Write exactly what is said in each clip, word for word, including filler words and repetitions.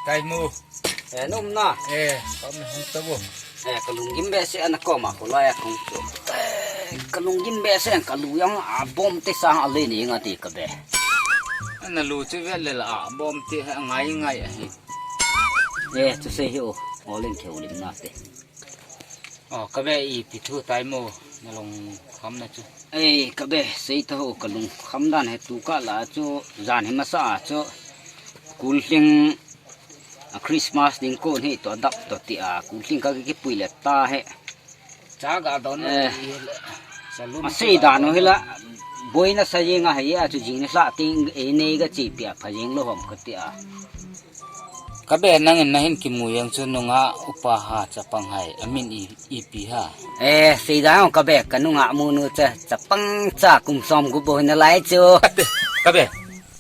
Taimo. Eh, nom na. Eh, kami hung tabo. Eh, kalunggim behseh ana koma kolai a kong tu. Eh, kalunggim behseh kalu jong abom te sang ale ni nga ti kabe. Ana lu chu vet le la abom te angai ngai ahi. Eh, chu sei hi o. Olen keu lim na te. O, kabe ipi thu taimo, nalung kham na chu. Ei, kabe, sei ta ho, kalung kham dan he tu kah la chu, jan hi masa a chu, kulhing a Christmas ding kon hi to dap to ti a, kulhing ka kipui le ta he. Cha ga don na. Eh. Ti le. Salum masei chu ga dan ho don hi la, na. Boina sa jeng a hi a chu jing ni hla ting e nei ga chi pia pha jeng lo hom ka ti a. Kabe nangin nahin kimu jeng chu nunga upa ha chapang hai, amin i, ipi ha. Eh, sei dan ho kabe, ka nunga mu nu cha, chapang cha kum som gup bou na lai chu. Kabe,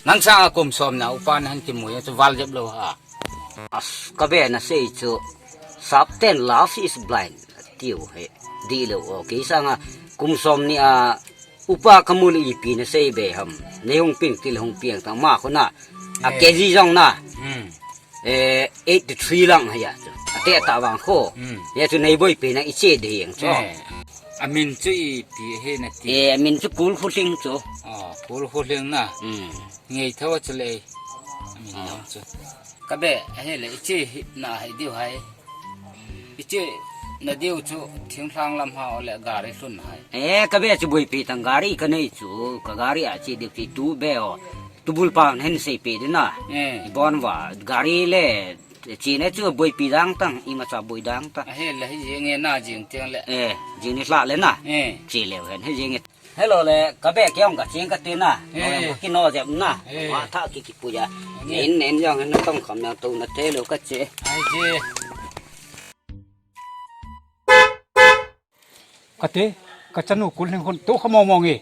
nang sanga kum som na upa nahin kimu jeng chu val jep lo ha. As, kabe na sei chu, Sapten love is blind. Tiu he, di lo o, kei sanga kum som ni a, upa kamu le ipi na sei be ham. Nei hung ping til hung piang tang ma khona. A eh. K G jong na. Hmm. Eh, eighty three lang haya chu. Ate ta vang kho. Hmm. Ya chu nei boipi na iche de yang chu. Eh. Amin chu ipi he na ti. Eh, amin chu Kul Khulhing chu. Ah, Kul Khulhing na. Hmm. Ngei thawa chu le. Amin ah. Lang chu. Kabe, ahile, iche hi na hai diu hai. Iche na diu chu thinglhang lam ha ole gari lhun hai. Eh, kabe chu boipi tang gari ka nei chu, ka gari a che diu ti tu be o. Tubul pa hin sei pe de na. Eh. Bon va, gari le, che ne chu boipi dang tang, imacha boi dang tang. Ahile, hi jeng e na jing tiang le. Eh, jing ni hla le na. Eh. Che le hen, hi jeng e. Hello le, kabe kei jong kacheng kati na. Eh. Kino jep na. Eh. Ma tha ki kipuja. Eh. Nen nen jong na tong kham na tu na te lo kache. Ai je. Kate, kachanu Kul Khulhing hon to kha mo mo nge.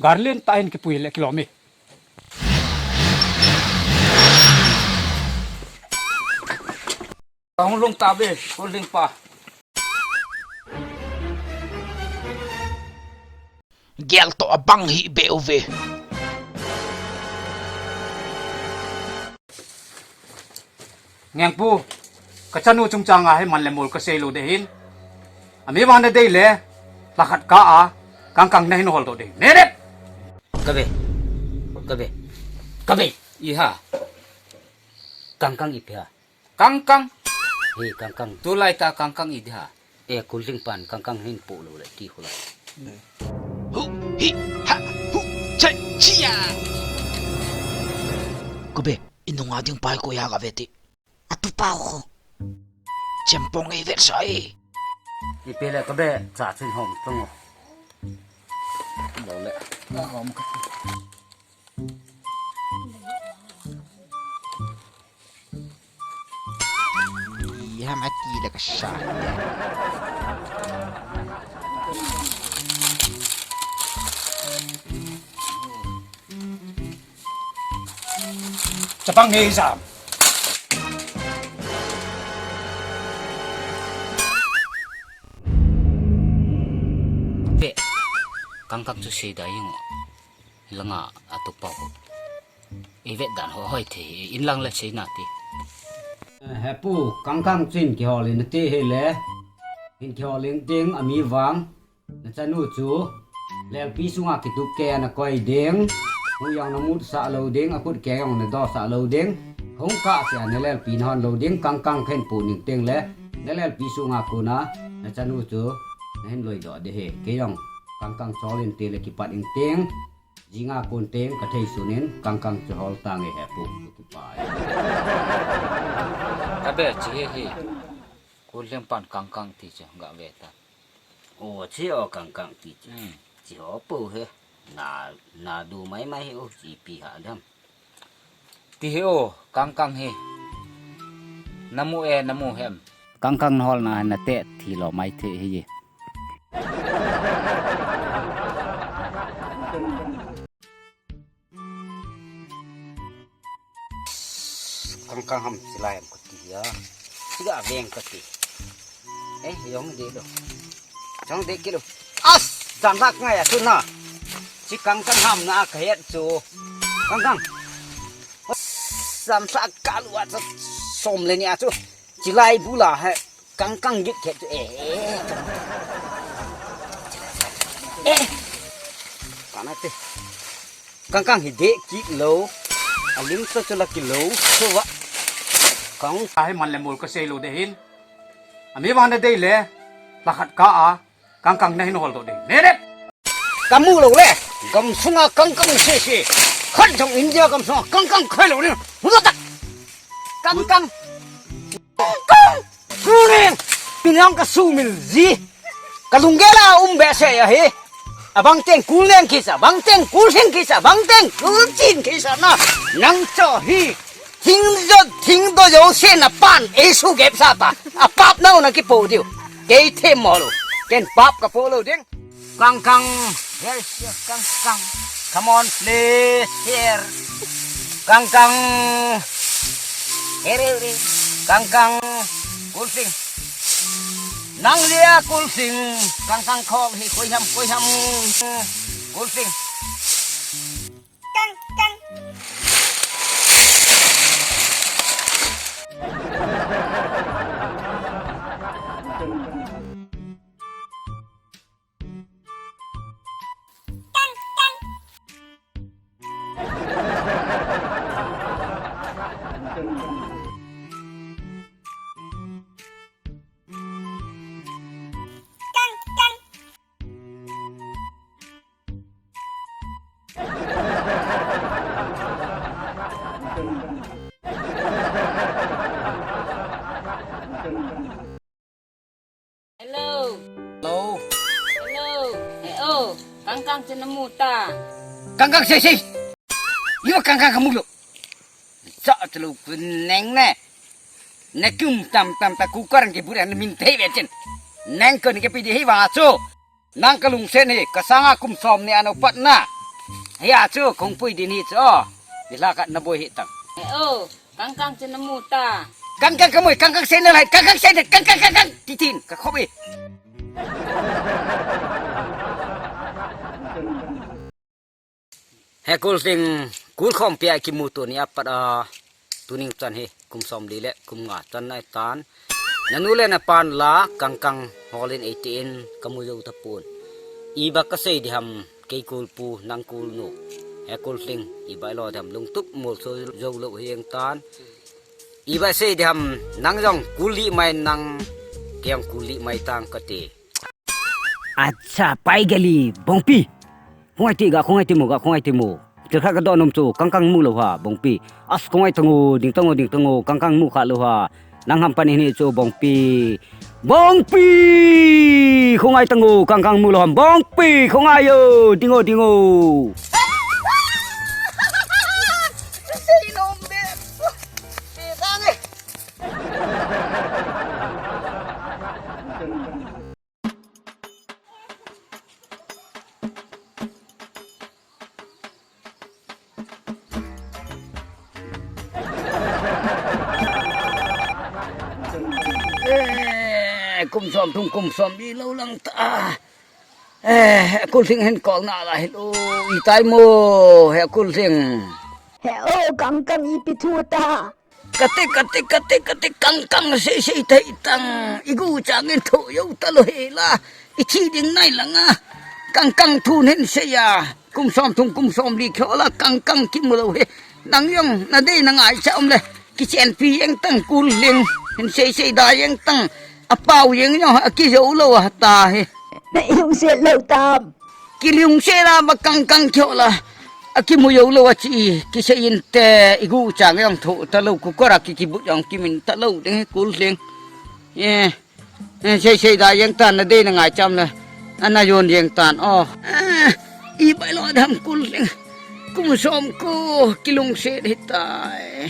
Gari len ta hin kipui le kilom e. Kahung lhung ta be, Kul Khulhing pa. Gel to abang hi be uve. Ngengpu, kachanu chungchang a hi man le mol kasei lo de hin. Ami vang na dei le, lhakhat ka a, Kangkang nahin hol do de. Ne de. Kabe. Kabe. Kabe. Iha. Kangkang ipi ha. Kangkang. He, Kangkang. Tulai ta Kangkang i di ha. E, Kul Khulhing pan Kangkang hin po lo le ti khu la. Hu, hi, ha, hu, cha, chia. Kabe, inunga ding pai ko ya ga ve ti. Atu pa ko. Chempong e vet sa e. Ipi le kabe cha chin hom tong o. Lo le. Na hom ka. Iha mati la ka sha. Chapang nge jam. Pe. Kangkang chu sei da ing o. Langa atu pa ho. I vet dan ho hoi thei, in lang le sei na ti. Hepu, Kangkang chin kihol in ti hi le. Hin kihol in ting ami vang. Na chanu chu. Lelpi sunga kitup ke na koi ding. Hu jong na mut sa lo ding, a kut ke jong na do sa lo ding. Hung ka sia na lelpi na hon lo ding, Kangkang khen pu ning ting le. Na lelpi sunga kuna, na chanu chu. Na hin loi do de he. Ke jong, Kangkang chol in ti le kipat in ting. Jinga kon teng ka thei sunin Kangkang chu hol tange hepu. Kipa e. Kabe chi he hi. Kul Khulhing pan Kangkang ti chu ga ve ta. O chi o Kangkang ti chu. Hmm. Chi ho pu he. Na, na du mai mai he o chi pi ha dam. Ti hi o, Kangkang hi. Namu e, namu hem. Kangkang na hol na na te thi lo mai the hi. Kangkang ham silai ham kati ya. Siga veng kati. Eh, jong de do. Jong de kilo. As, jan lak ngai a tu na. Si Kangkang ham na ka het chu. Kangkang. As, jan lak ka lu a chu. Som le ni a chu. Chilai bula he. Kangkang git khet chu. Eh. Eh. Kana te. Kangkang hi deh kit lou. Alim sa chu la kit lou. Chu va. Kang. Ka he man le mol ka sei lou de hin. Ami vang na dei le. La khat ka a. Kangkang na hin hol doh ding. Ne ne. Ka mu lou le. Gam sunga kangkang se se. Khat jong India gam sunga kangkang khai lou ni. Mu ta. Kangkang. Kangkang. Kul ning. Pinang ka sumil ji. Ka lunggel a um behseh ahi. Abang teng kul ning kisa, abang teng kul sing kisa, abang teng kul chin kisa na. Nang cho hi. Thing jo, thing do jo se na pan, e su gep sa ta. A pap na na ki po diu. Kei them mo lo. Ken pap ka po lo ding. Kangkang. Here is your Kangkang. Come on, please. Here. Kangkang. Here, here, here. Kangkang. Kul sing. Nang lia kul sing. Kangkang khol hi koi ham, koi ham. Kul sing. Kang, kang. Kang, kang. Kang, kang. Hello. Hello. Hello. Eh, oh, kangkang chu na mu ta. Kangkang sei sei. Yo kangkang ka mu lo. Sa tu lo ku neng ne. Ne kum tam tam ta ku kar ke bura ne min thei ve chen. Neng ko ni ke pi di hi va chu. Nang ka lungset hi, ka sanga kum som ni a na upat na. Hia chu, kong pui din hi chu, oh. Ni la ka na boi hi tang. Eh, oh, kangkang chu na mu ta. Kangkang ka mui, kangkang sei na lai, kangkang sei na, kangkang, kangkang. Titin, ka khop hi. He kul sing, kul khom pia kimu tu ni apat a, tuning chan hi, kum som li le, kum nga chan nai tan. Nanu le na pan la, kangkang holin eighteen, kamu yo ta pun. Iba ka sei di ham, kei kul pu, nang kul nu. He kul sing, iba lo di ham, lungtup mul so yo lo hieng tan. Iba sei di ham, nang jong kul li mai nang, kei jong kul li mai tang ka ti. Acha, pai gali, bongpi. Khongai ti ga, khongai ti mu ga, khongai ti mu. Tirkha ka do nom chu, kangkang mu lo ha, bongpi. As khongai tangu, ding tangu, ding tangu, kangkang mu kha lo ha. Nang ham pan ni chu, bongpi. Bongpi! Khongai tangu, kangkang mu lo ham, bongpi, khongai yo, dingo, dingo. Eh, kum som thum kum som li lo lang ta. Eh, kul sing hen kol na la hi lo. I tai mo, he kul sing. He o, kangkang ipi thu ta. Kate, kate, kate, kate, kangkang sei sei thei tang. I gu chang in tho yo ta lo he la. I thi ding nai langa. Kangkang thu nen sei ya. Kum som thum kum som li kho la kangkang kimu lo he. Nang jong na dei na ngai cha um le. Kichenpi jeng tang kul leng. Hin sei sei da jeng tang. Apau jeng jong akijo lo a ta he. Na ilungset lo tam. Kilungset la ba kangkang kho la. Akimu yo lo a chi, kisei in te, i gu chang jong tho ta lo, kukora ki kibut jong kimin ta lo, ding kul leng. Eh, eh, sei sei da jeng tan na dei na ngai cham le. Ana jon jeng tan, oh. Eh, i bai lo dam kul leng. Kum som ko, kilungset hi tai.